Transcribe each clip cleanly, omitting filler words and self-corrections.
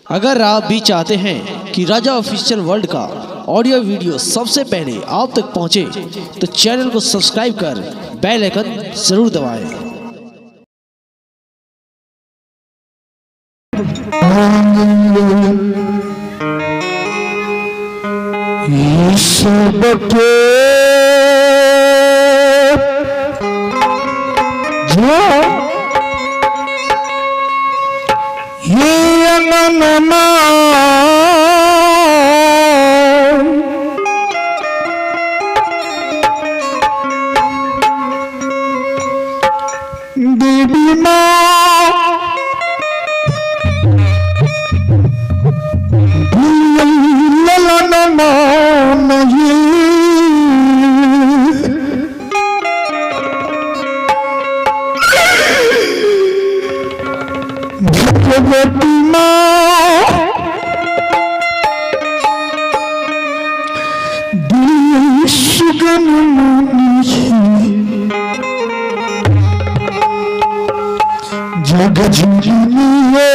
अगर आप भी चाहते हैं कि राजा ऑफिशियल वर्ल्ड का ऑडियो वीडियो सबसे पहले आप तक पहुंचे, तो चैनल को सब्सक्राइब कर बेल आइकन जरूर दबाएं। सबके जो ये अंगनमा देवी माँ ललनमा नहीं भगवती माँ दिल सुगन मुनि जग झुलिए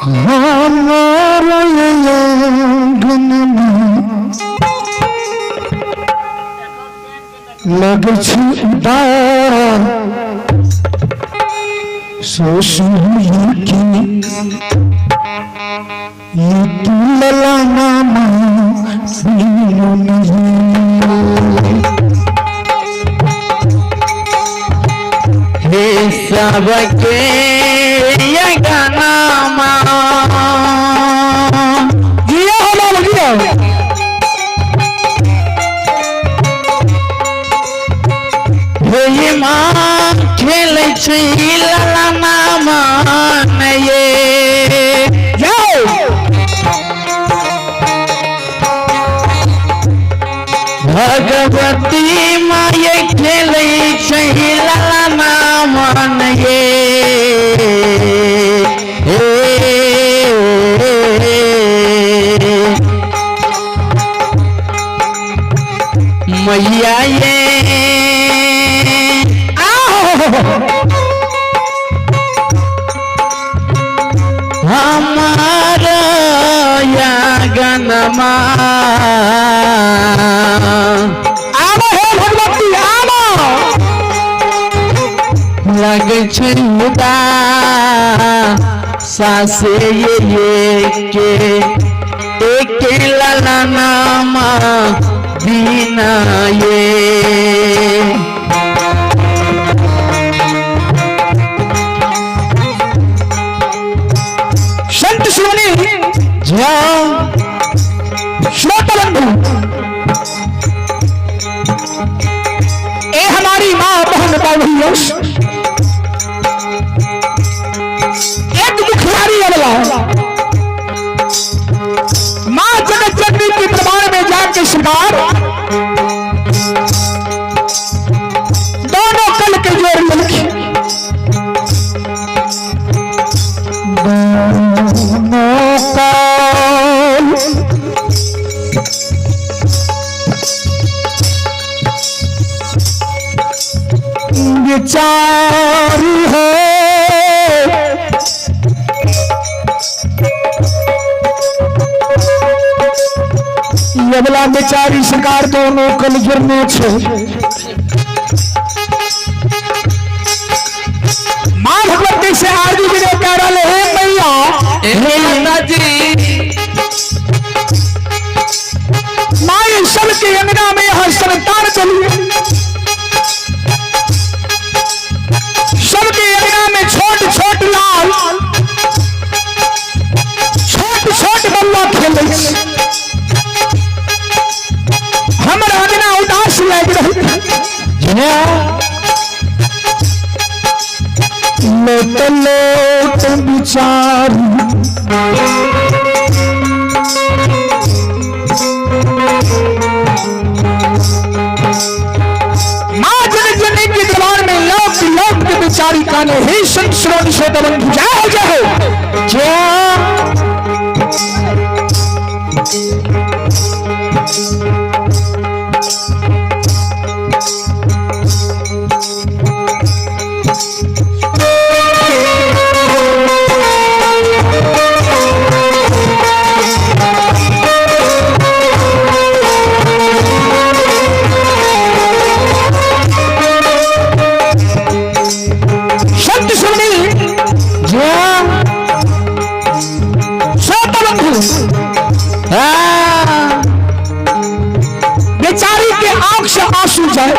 हमारा आंगन में लग उदार सो की ये तू ललाना माँ नहीं। हे सबके ये गाना माँ जिया हो लाल जिया। हे माँ खेलै छै ललना मान ये जाओ भगवती माँ ये खेलै छै ललना मान ये हे मैया ये आओ हमार यागनमा आवा हे भगवती आवा। लगै छै मुदा सासे ये के एक ललनामा दीना ये संत श्रोणी जा श्रोता बंधु ए हमारी माँ बहन बाबू एक मुखियारी अबला माँ जगत जननी के दरबार में जाके सरकार दोनों कल के जोड़ मिलके दोनों कल विचार हो यबला बेचारी सरकार दोनों कल गिरने छे। माँ भगवती से आरजी जी ने कह रहे हे मैया हे माताजी माँ ये सबके अंगना में यह संतान चली सबके अंगना में छोट छोट लाल छोट छोट बल्ला खेले हमर अंगना उदास लागि रही लोट लोट विचार माँ जन जननी के दरबार में लोक लोक के बिचारी काने हे संत श्रोणी श्रोता बंधु जय हो जय हो जय। जाए।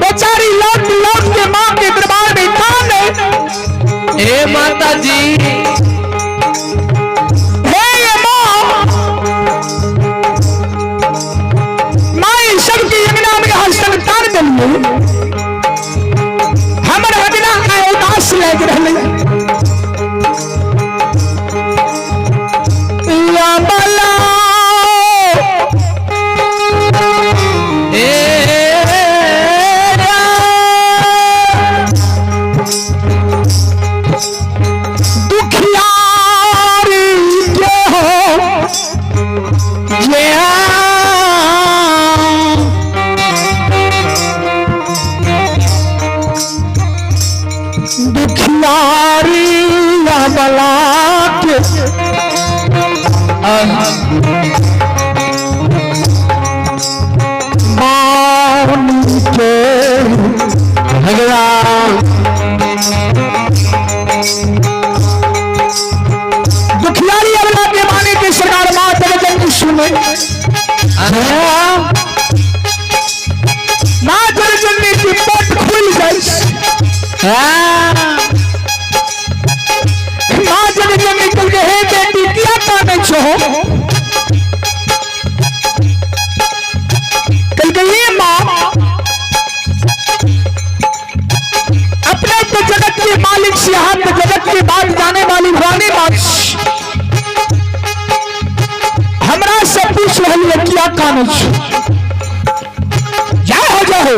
बेचारी लौट लौट के माँ के दरबार में कान है। ए माता जी, हे ये माँ, माई सबकी अंगना में हर संतान दिलिए, हमर अंगना आए उदास लग रहे। या बला ए दुखियारी के हो जे दुखियारी या बला के बानी के भगवान। दुखियारी अबला के माने के सरकार माँ जगजननी सुने, माँ जगजननी की पट खुल जाए। माँ जगजननी कल के हे बेटी क्या काने छो, कल के ये माँ अपने तो जगत के मालिक से हम तो जगत के बात जाने वाली भवानी माँ हमरा से पूछ रही है क्या काने छो। जय हो जय हो।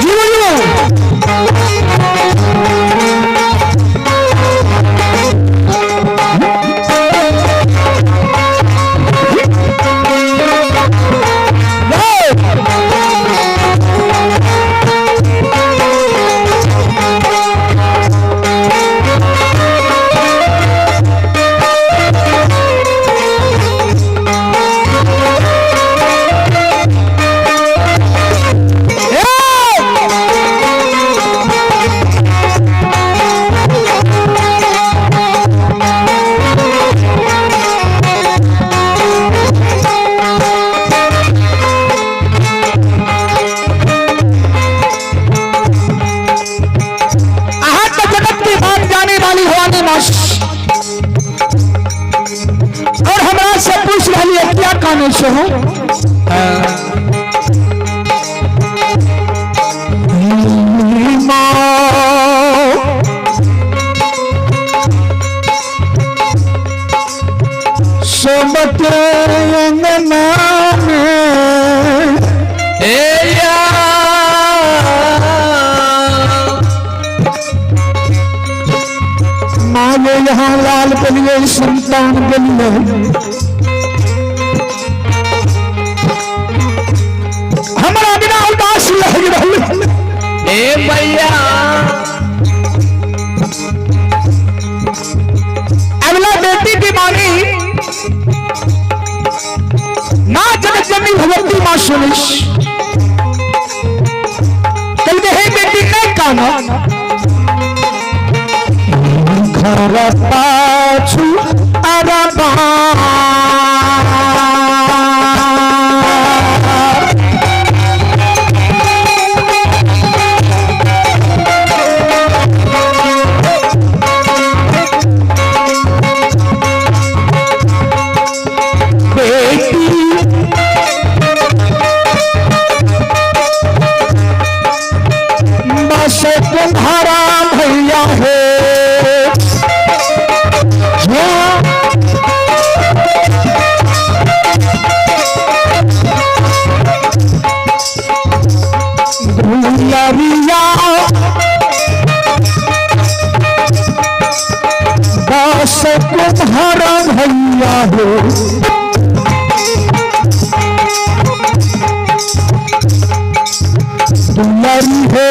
जीwo जीwo। अहाँ तो जगत की बात जाने वाली भवानी माँ और हमरा से पूछ रही है क्या काने से हो। सोबत अंगना में ए या माँ ये यहाँ लाल के लिए संतान के लिए हमारा बिना उदास लग रही। ए भैया अगला बेटी की मानी माँ जगत जननी भगवती माँ सुनिश कल के हे बेटी नहीं काना घर पाछू अरबा बेटी बस तुम्हारा भैया है जो हो। दुलारी हो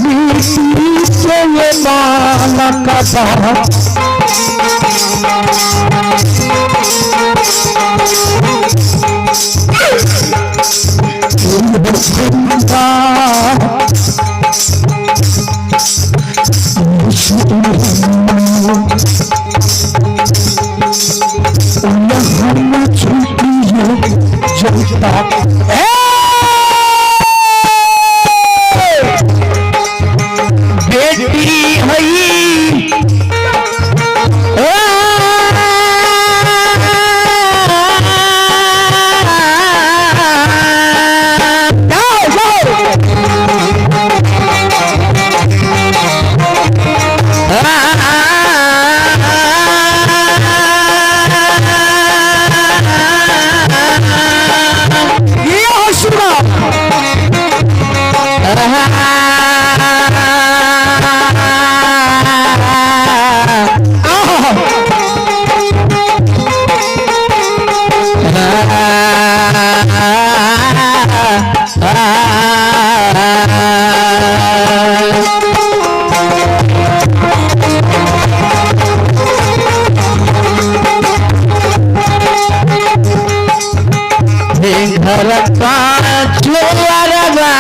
मीठी से ये बालक बा। बेटी हई जाओ जाओ। ये आशीर्वाद। आहा। घर पाँच जाओ जाओ।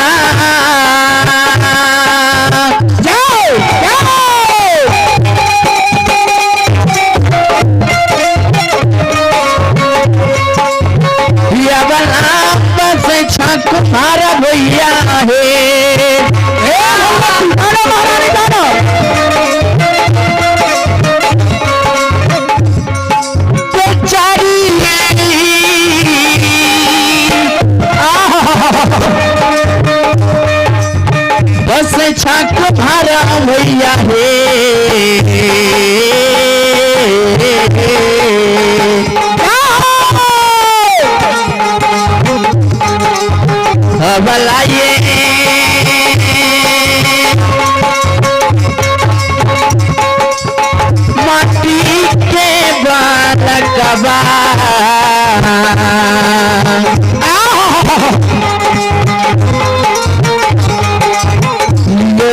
छक मारा भैया हे। ए भगवती, गाना महारानी गाना। बेचारी बस छक मारा भैया हे। बलाइए माटी के बालकबा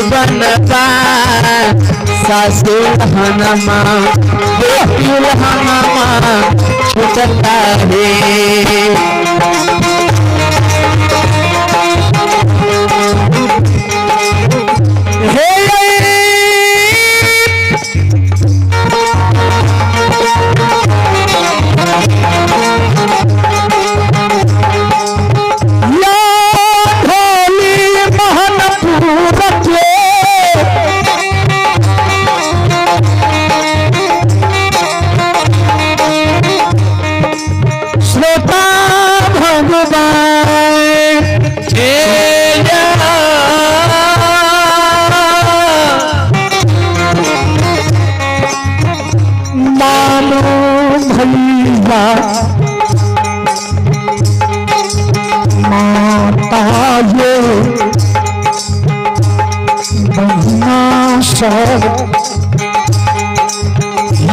बनबा सासु हनमा बेटी हनमा छुटता हे। हे या ढोली मोहनपुर के श्रोता भगवान। मानो भैया माता ये बहना सब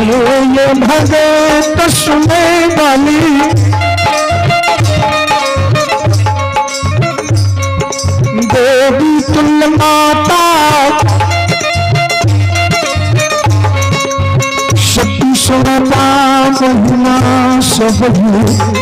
ये भगत सुने वाली देवी तुल माता शक्ति स्वरूपा महिमा सब ये।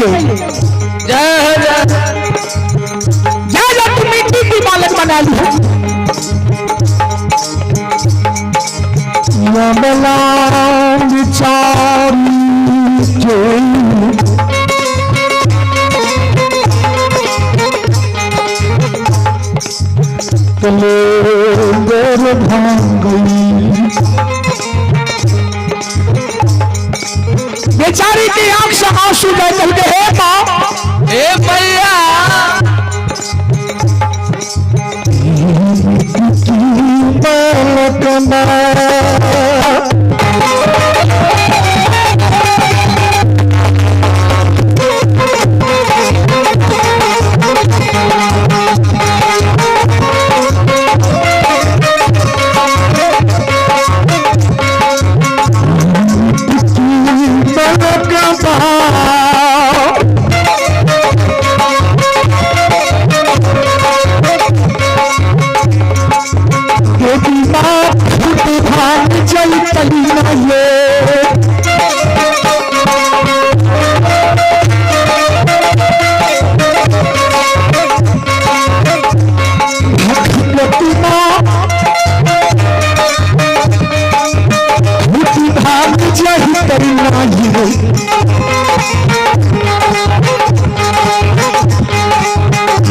गई। जय हो जय। जा जा तू मिट्टी की बालक बना ली। बेचारी की आंख से आंसू गए, चल के हे माँ, ए भैया।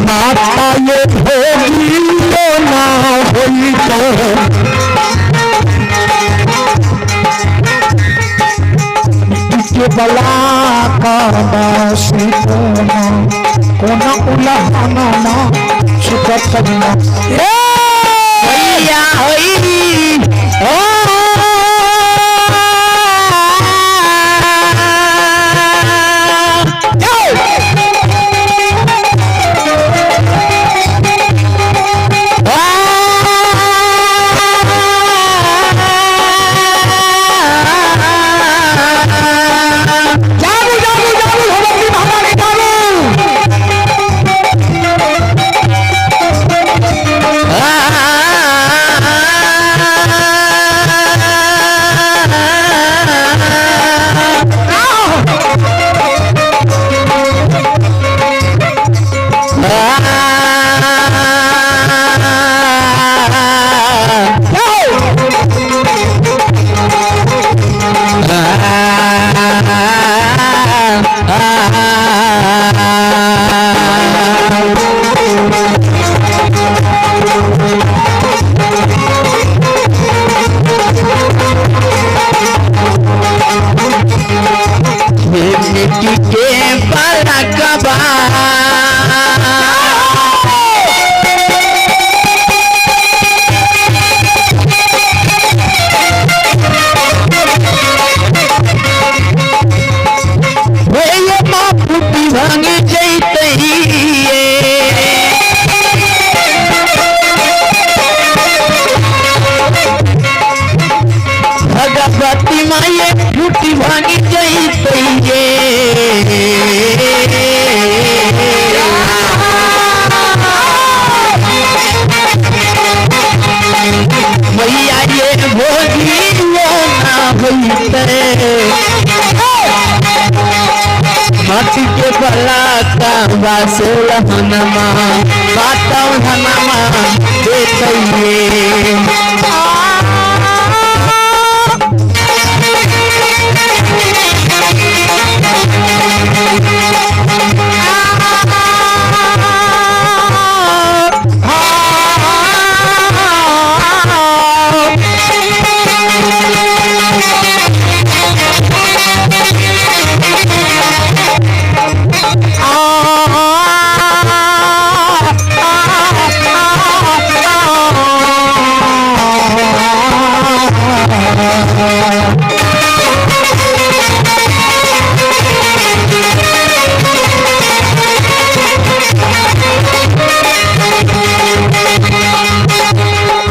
माता ये भोगी ना होई तो के बला का बासी कोना कोना उलहना ना छुटत ना। भैया होई ओ जागू जागू जागू भगवती महारानी जागू। मिट्टी के बलकबा हे माँ फूटी भांग जैतही। भगवती माये फूटी भांग जैतही। मैया ये भोगी ना होइते माटी के बला का बासुल हनमा बातौ हनमा देतइए।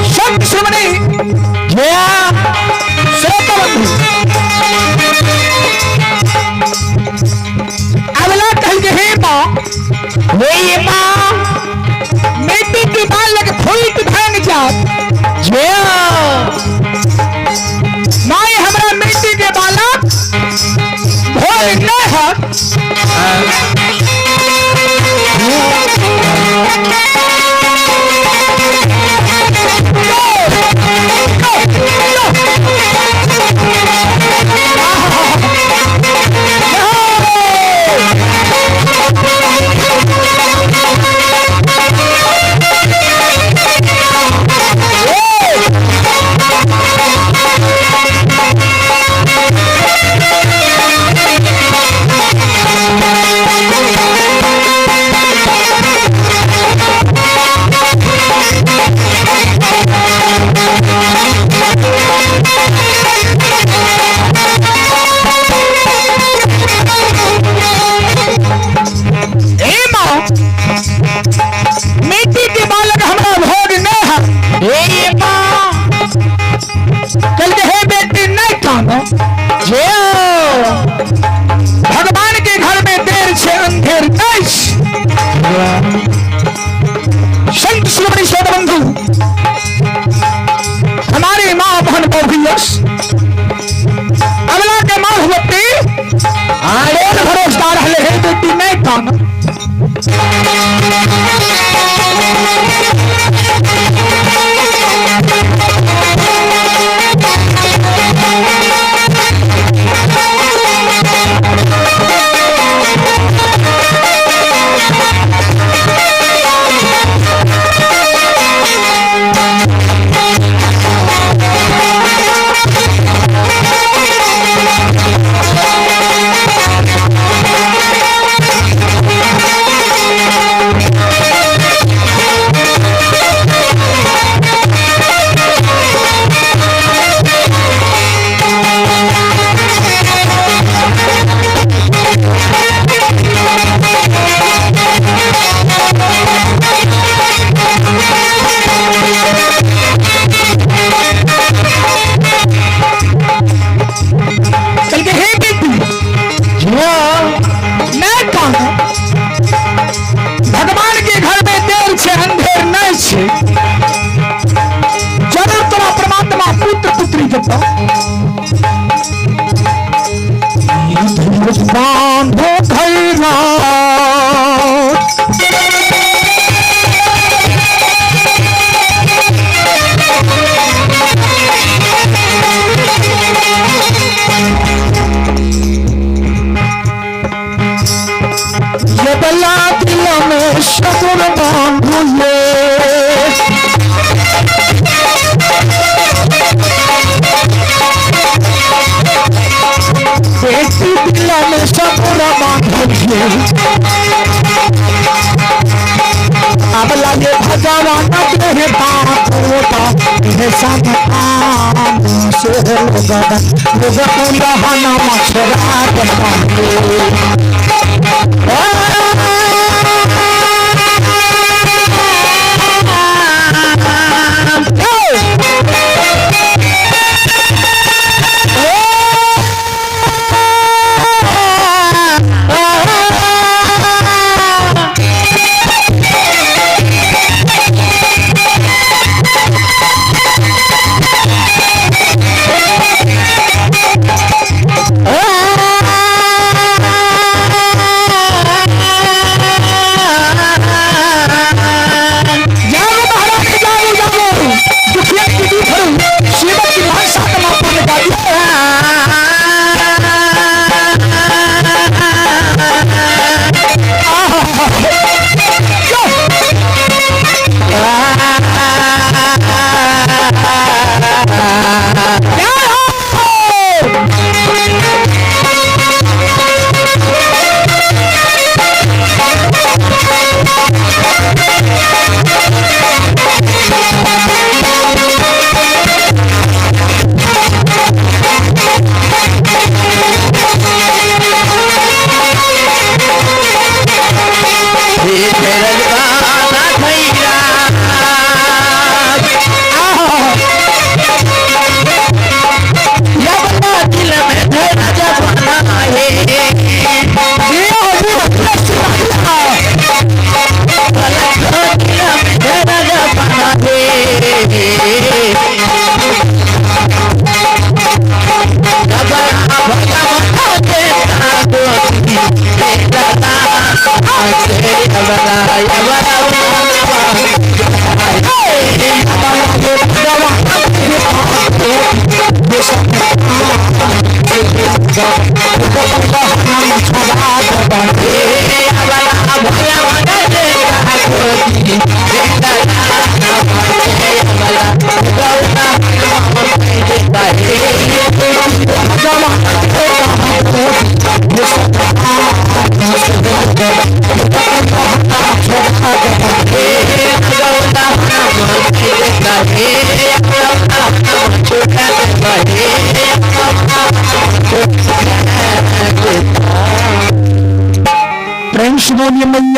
संत श्रमणी श्रोता बंधु अगला कह के हे माँ, हे माँ, मिट्टी की बाल लगे फूल की भांग जात जय। माँ हे माँ, बेटी के बालक हमरा भोग नहीं है। हे माँ। कल के हे बेटी नहीं कानो, जे भगवान के घर में देर से अंधेर नहीं। संत श्रोमणी श्रोता बंधु, हमारी माँ बहन बहू अगला के माँ होती आरे भरोसा रहले हे बेटी नहीं कानो। चल के हे बेटी जे नहीं कानो, भगवान के घर में देर से अंधेर नहीं छे। जरूर तोरा परमात्मा पुत्र पुत्री देता। बांधो धैर्य ये बला दिल में शकुर बांधो ये। बेटी दिल में शकुर बांधो ये। अब लगे भगवान तेरे बाप होता है सब काम से लोगन लोग रहना मछरा।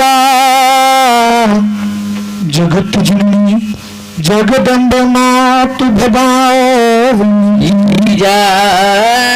मैया जगत जननी जगदम्ब मातु भवानी। जय।